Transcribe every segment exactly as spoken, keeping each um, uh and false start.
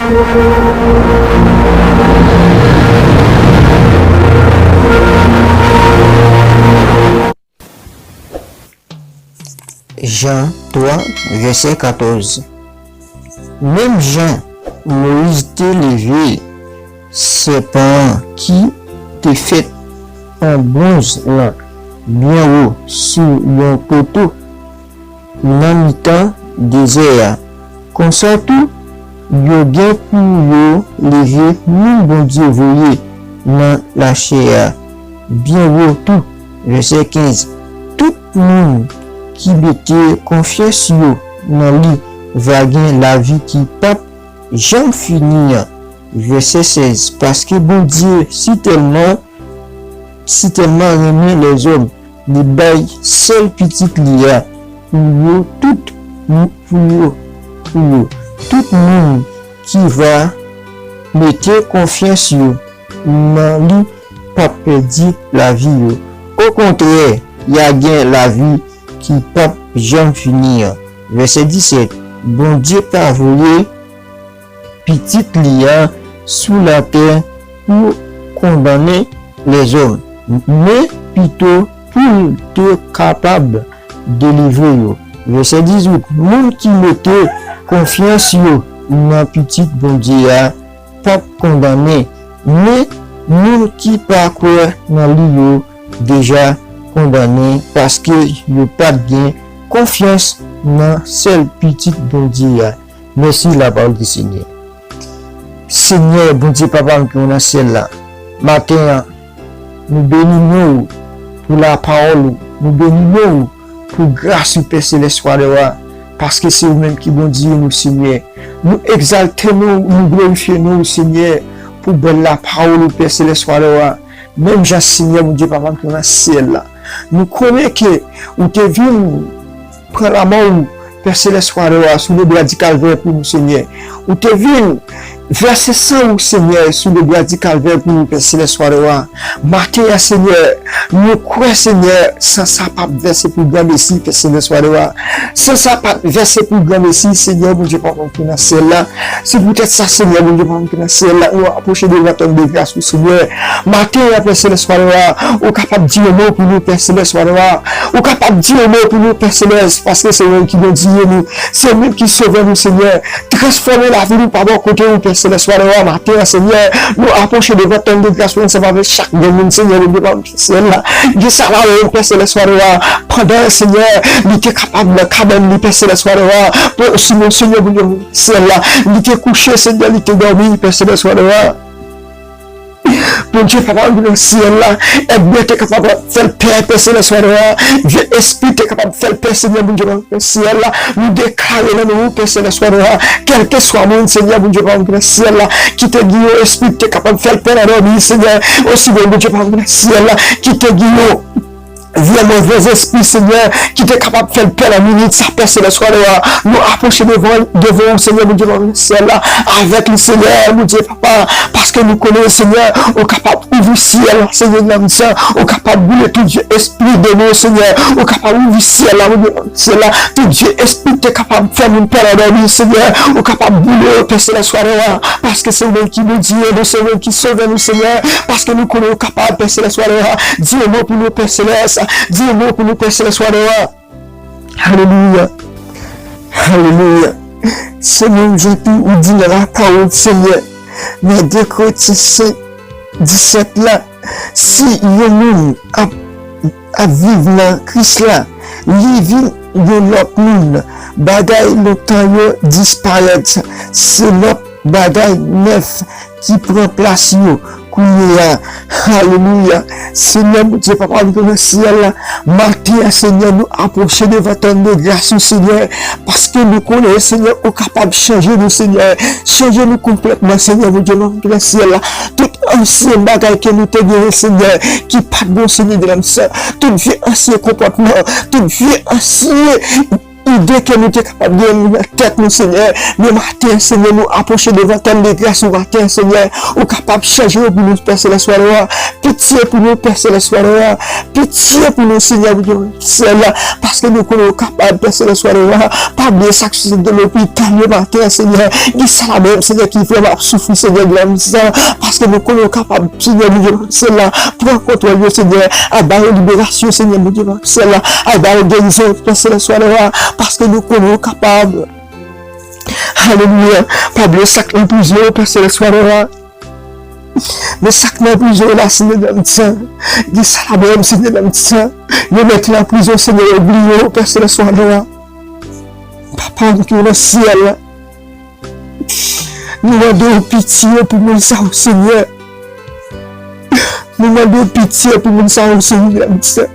Jan twa, vèsè katòz. Menm jan Moyiz te leve sèpan an ki te fèt an bwonz lan byen wo sou yon poto nan mitan dezè a, konsa tou, yo gen pou yo leve moun Bondye voye nan lachè a byen wo tou. Vèsè kenz. Tout moun ki mete konfyans yo nan li va gen lavi ki p ap janm fini an. Vèsè sèz. Paske Bondye sitèlman, sitèlman renmen lèzòm, li bay sèl pitit li a pou yo tout, pou yo, pou yo. Tout moun ki va mete konfyans yo nan li p ap pèdi lavi yo. Okontrè, y a gen lavi ki p ap janm fini an. Vèsè disèt. Bondye pa voye Pitit li a sou latè pou kondannen lèzòm, men pito pou l te kapab delivre yo. Vèsè dizuit. Moun ki mete konfyans yo nan Pitit Bondye a p ap kondannen, men moun ki pa kwè nan li yo deja kondannen, paske yo pa t gen konfyans nan sèl Pitit Bondye a. Mèsi, lapawòl di Senyè. Senyè, Bondye Papa m ki nan syèl la, maten an, nou beni non w pou lapawòl ou. Nou beni non w pou gras ou, Pè Selès, Wadè wa, paske se ou menm ki Bondye nou, Senyè. Nou egzalte non w, nou glorifye non w, Senyè, pou bèl lapawòl ou, Pè Selès, Wadè wa. Menm jan, Senyè, Bondye Papa m ki nan syèl la, nou konnen ke ou te vin pran lanmò ou, Pè Selès, Wadè wa, sou lebra di Kalvè pou nou, Senyè. Ou te vin vèse san ou, Senyè, sou lebra di Kalvè pou nou, Pè Selès, Wadè wa. Maten an, Senyè, nou kwè, Senyè, san sa p ap vèse pou granmesi, Pè Selès, Wadè wa. San sa p ap vèse pou granmesi, Senyè, Bondye Papa m ki nan syèl la. Se poutèt sa, Senyè, Bondye Papa m ki nan syèl la, nou apwoche devan twòn de gras ou, Senyè. Maten an, Pè Selès, Wadè wa, ou kapab di yon mo pou nou, Pè Selès, Wadè wa. Ou kapab di yon mo pou nou, Pè Selès, paske se ou menm ki Bondye nou, se ou menm ki Sovè nou, Senyè. Transfòme lavi nou pa bò kote ou, Pè Selès, Wadè wa. Maten an, Senyè, nou apwoche devan twòn de gras ou ansanm avèk chak grenn moun, Senyè, Bondye Papa m ki nan syèl la. Gen sa ladan yo, Pè Selès, Wadè wa. Pandan, Senyè, li te kapab nan kabann li, Pè Selès, Wadè wa. Pou Simon, Senyè, Bondye Papa m ki nan syèl la, li te kouche, Senyè, li te dòmi, Pè Selès, Wadè wa. Bondye Papa m ki nan syèl la, ènmi an te kapab fè l pè, Pè Selès, Wadè wa. Vye espri te kapab fè l pè, Senyè, Bondye Papa m ki nan syèl la. Nou deklare nan non ou, Pè Selès, Wadè wa, kèlkeswa moun, Senyè, Bondye Papa m ki nan syèl la, ki te gen yon espri ki te kapab fè l pè nan dòmi, Senyè, osi byen, Bondye Papa m ki nan syèl la, ki te gen yon vye movèzespri, Senyè, ki te kapab fè l pè nan minit sa, Pè Selès, Wadè wa. Nou apwoche devan, devan ou, Senyè, Bondye Papa m ki nan syèl la, avèk li, Senyè, Bondye Papa, paske nou konnen, Senyè, ou kapab ouvri syèl la, Senyè, nan mitan, ou kapab boule tout vye espri demon, Senyè, ou kapab ouvri syèl la, Bondye Papa m ki nan syèl la, tout vye espri ki te kapab fè moun pè nan dòmi, Senyè, ou kapab boule yo, Pè Selès, Wadè wa, paske se ou menm ki Bondye nou, se ou menm ki Sovè nou, Senyè, paske nou konnen ou kapab, Pè Selès, Wadè wa. Di yon mo pou nou, Pè Selès. Di yon mo pou nou, Pè Selès, Wadè wa. Alelouya. Alelouya. Se menm jan tou ou di nan lapawòl, Senyè, nan de Korentyen senk, disèt la, si yon moun ap, ap viv nan Kris la, li vin yon lòt moun. Bagay lontan yo disparèt. Se lòt bagay nèf ki pran plas yo kounye a. Alelouya. Senyè Bondye, Papa m ki nan syèl la, maten an, Senyè, nou apwoche devan twòn de gras ou, Senyè, paske nou konnen, Senyè, ou kapab chanje nou, Senyè. Chanje nou konplètman, Senyè Bondye, Papa m ki nan syèl la. Tout ansyen bagay ke nou te genyen, Senyè, ki pa t bon, Senyè, de lèm sa. Tout vye ansyen konpòtman, tout vye ansyen ide ke nou te kapab gen nan tèt nou, Senyè. Men maten, Senyè, nou apwoche devan twòn de gras ou maten, Senyè. Ou kapab chanje yo pou nou, Pè Selès, Wa nou an. Pitye pou nou, Pè Selès, Wa nou an. Pitye pou nou, Senyè, Bondye syèl la, paske nou konnen ou kapab, Pè Selès, Wa nou an. Pa bliye sa k sou sèt de lopital yo maten an, Senyè. Gen sa la menm, Senyè, ki vrèman ap soufri, Senyè, granmizè, paske nou konnen ou kapab, Senyè, Bondye syèl la. Pran kontwòl yo, Senyè. Al ba yo liberasyon, Senyè, Bondye syèl la. Al ba yo gerizon, Pè Selès, Wa nou an, paske nou konnen ou kapab. Alelouya. Pa bliye sa k nan prizon yo, Pè Selès, Wa nou an. Men sa k nan prizon yo la, Senyè, nan mitan. Gen sa la menm, Senyè, nan mitan. Yo mete nan prizon, Senyè, yo bliye yo, Pè Selès, Wa nou an. Papa nou ki nan syèl la. Nou mande w pitye pou moun sa yo, Senyè. Nou mande w pitye pou moun sa yo, Senyè, nan mitan.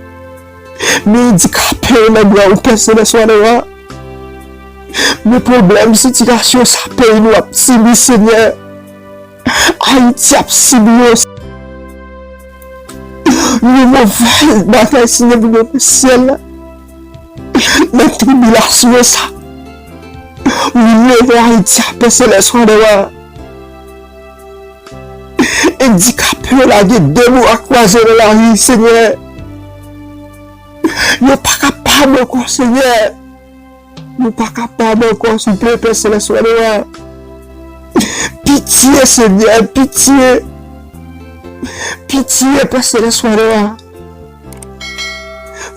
Men andikape yo nan bra w, Pè Selès, Wa nou an. Men pwoblèm, sitiyasyon sa peyi nou ap sibi, Senyè. Ayiti ap sibi yo. Yon movèz batay, Senyè, pou nou nan syèl la. Nan tribilasyon sa. Ou leve Ayiti a, Pè Selès, Wa nou an. Andikape yo lage de bra kwaze nan lari, Senyè. Yo pa kapab ankò, Senyè. Nou pa kapab ankò, souple, Pè Selès, Wa nou an. Pitye, Senyè, pitye. Pitye, Pè Selès, Wa nou an.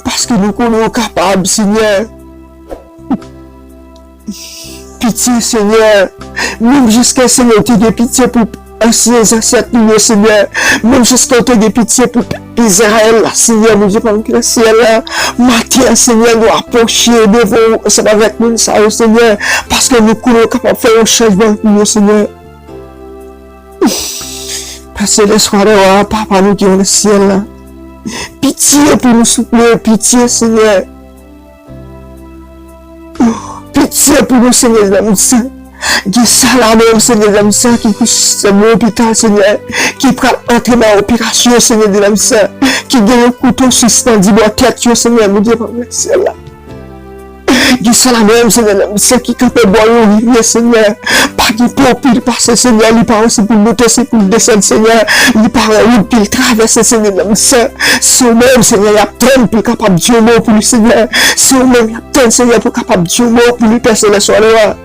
Paske nou konnen ou kapab, Senyè. Pitye, Senyè. Menm jiske, Senyè, ou te gen pitye pou ansyen zansèt nou yo, Senyè. Menm jiske ou te gen pitye pou pèp Izrayèl la, Senyè, Bondye pa m ki nan syèl la. Maten an, Senyè, nou apwoche devan ou ansanm avèk moun sa yo, Senyè, paske nou konnen ou kapab fè yon chanjman pou yo, Senyè. Pè Selès, Wa nou an, Papa nou ki nan syèl la. Pitye pou nou, souple, pitye, Senyè. Pitye pou nou, Senyè, nan mitan. Gen sa la menm, Senyè, nan mitan ki kouche nan lopital, Senyè, ki pral antre nan operasyon, Senyè, nan mitan, ki gen yon kouto sispann bò tèt yo, Senyè, Bondye pa m nan syèl la. Gen sa la menm, Senyè, nan mitan ki kanpe bò yon rivyè, Senyè. Pa gen pon pou l pase, Senyè, li pa wè si pou l moute, si pou l desann, Senyè. Li pa wè wout pou l travèse, Senyè, nan mitan. Se ou menm, Senyè, y ap tann pou l kapab di yon mo pou li, Senyè. Se ou menm y ap tann, Senyè, pou l kapab di yon mo pou li, Pè Selès, Wa nou an.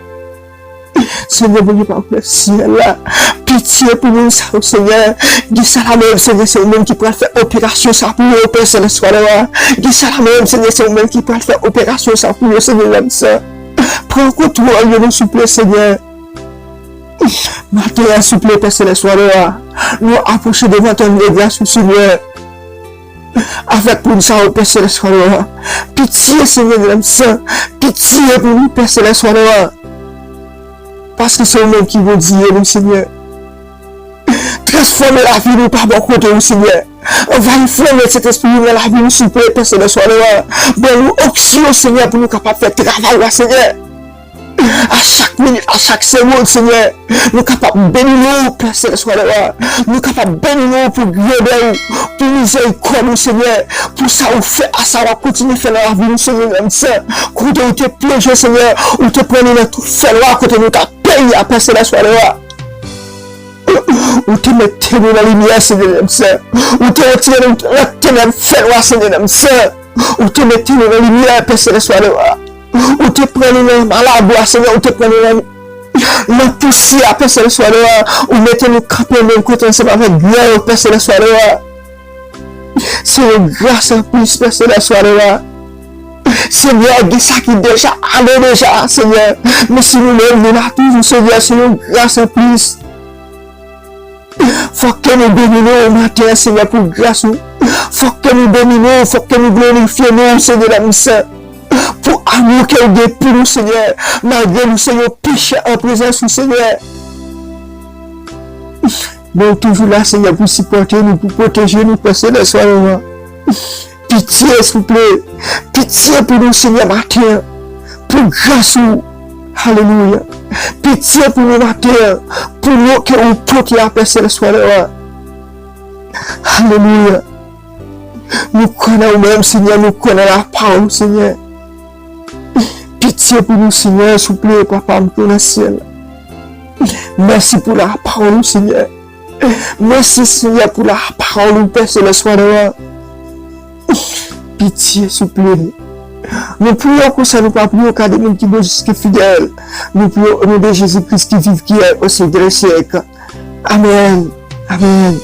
Senyè, Bondye pa m nan syèl la. Pitye pou moun sa yo, Senyè. Gen sa la menm, Senyè, se ou menm ki pral fè operasyon sa pou yo, Pè Selès, Wa nou an. Gen sa la menm, Senyè, se ou menm ki pral fè operasyon sa pou yo, Senyè, nan mitan. Pran kontwòl yo, non, souple, Senyè. Maten an, souple, Pè Selès, Wa nou an. Nou apwoche devan twòn de gras ou, Senyè. Avèk moun sa yo, Pè Selès, Wa nou an. Pitye, Senyè, nan mitan. Pitye pou nou, Pè Selès, Wa nou an. Paske se ou menm ki Bondye nou, Senyè. Transfòme lavi nou pa bò kote ou, Senyè. Anvayi flanm Sentespri ou nan lavi nou, souple, Pè Selès, Wa nou an. Ban nou onksyon, Senyè, pou nou kapab fè travay la, Senyè. A chak minit, a chak segonn, Senyè, nou kapab beni non ou, Pè Selès, Wa nou an. Nou kapab beni non ou pou grandè ou, pou mizèrikòd ou, Senyè, pou sa ou fè a sa w ap kontinye fè nan lavi nou, Senyè, nan mitan. Kote ou te plonje, Senyè, ou te pran nou nan twou fè nwa, kote nou t ap peri a, Pè Selès, Wa nou an. Ou te mete nou nan limyè, Senyè, nan mitan. Ou te retire nou nan tenèb fè nwa, Senyè, nan mitan. Ou te mete nou nan limyè, Pè Selès, Wa nou an. Ou te pran nou nan malabwa, Senyè, ou te pran nou nan, nan pousyè, Pè Selès, Wa nou an. Ou mete nou kanpe menm kote ansanm avèk byen yo, Pè Selès, Wa nou an. Se yon gras anplis, Pè Selès, Wa nou an. Senyè, gen sa ki deja ale deja, Senyè. Men si nou menm, nou la toujou, Senyè, se yon gras anplis. Fòk ke nou domine w maten an, Senyè, pou gras ou. Fòk ke nou domine w, fòk ke nou glorifye non w, Senyè, nan mitan. Pou amou ke w gen pou nou, Senyè. Malgre nou se yon pechè an prezans ou, Senyè. Men w toujou la, Senyè, pou sipòte nou, pou pwoteje nou, Pè Selès, Wa nou an. Pitye, souple. Pitye pou nou, Senyè, maten an. Pou gras ou. Alelouya. Pitye pou nou maten an. Pou non ke ou pote a, Pè Selès, Wa nou an. Alelouya. Nou kwè nan ou menm, Senyè. Nou kwè nan lapawòl ou, Senyè. Pitye pou nou, Senyè, souple, Papa m ki nan syèl. Mèsi pou lapawòl ou, Senyè. Mèsi, Senyè, pou lapawòl ou, Pè Selès, Papa. Pitye, souple. Nou priye w konsa, nou pa priye w ka de moun ki bon, jis ki fidèl. Nou priye w o non de Jezi Kris ki viv, ki règne au siècle des siècles. Amèn. Amèn.